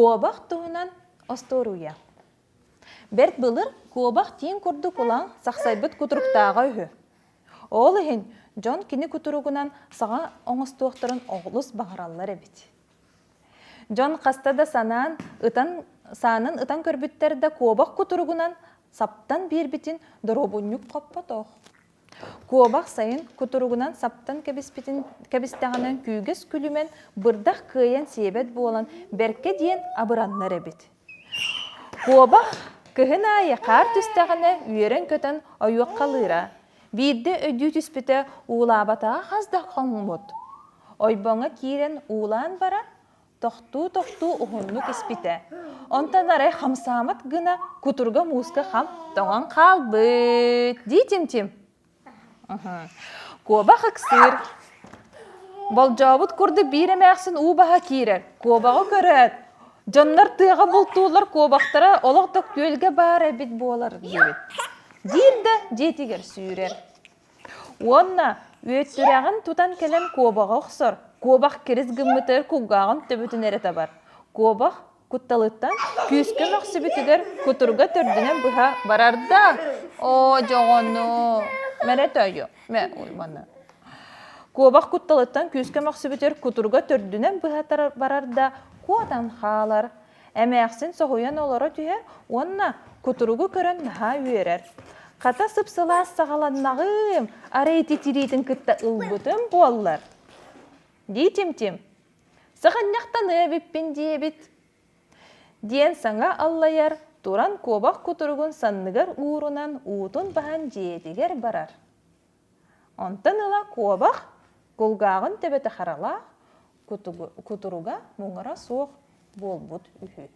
Куобах туһунан остуоруйа. Бэрт былыр куобах тииҥ курдук улаҥ сахсайбыт кутуруктааҕа үһү. Ол иһин дьон кини кутуругунан саҥа оҥостуохтарын олус баҕараллар эбит. Дьон хаста да санаан ытан саанан ытан көрбүттэр да куобах кутуругунан саптан биэрбитин доруобунньук хоппотох. Куобах сайын кутуругунан саптан кэбиспитин кэбистэҕинэ күүгэс күлүмэн бырдах кыайан сиэбэт буолан бэркэ диэн абыраннар эбит. Куобах кыһын аайы хаар түстэҕинэ үөрэн-көтөн ойуоххалыыра. Биирдэ өйдүү түспүтэ уулаабатаҕа хас да хоҥмут. Ойбоҥҥо киирэн уулаан баран тохтуу-тохтуу уһуннук испитэ. Онтон арай хамсаамат гына кутурга мууска хам тоҥон хаалбыт дии Тим-Тим. Куобах ыксыыр. Болдьообут курдук биир эмээхсин уу баһа киирэр. Куобаҕы көрөөт, дьоннор тыаҕа бултууллар куобахтара олох да күөлгэ баар эбит буолар диэбит. Диир да дьиэтигэр сүүрэр. Уонна үөттүрэҕин тутан кэлэн куобаҕы охсор, куобах кирис гыммытыгар кулгааҕын төбөтүн эрэ табар. Куобах кутталыттан күүскэ мөхсүбүтүгэр кутуруга төрдүнэн быһа барар да, оо дьоҕону, мэрэ тойу, мэ уйманы. Куобах кутталыттан күүскэ мөхсүбүтүгэр кутуруга төрдүнэн быһа барар да, куотан хаалар. Эмээхсин соһуйан олоро түһэр уонна кутуругу көрөн наһаа үөрэр. Хата сып-сылаас саҕаланнаҕым, арай ити тириитин кытта ылбытым буоллар. Дии Тим-Тим. Саҕынньахтаныа эбиппин диэбит. Диэн саҥа аллайар, туран куобах кутуругун санныгар уурунан уутун баһан дьиэтигэр барар. Онтон ыла куобах кулгааҕын төбөтө харалаах, кутуруга муҥура суох буолбут үһү.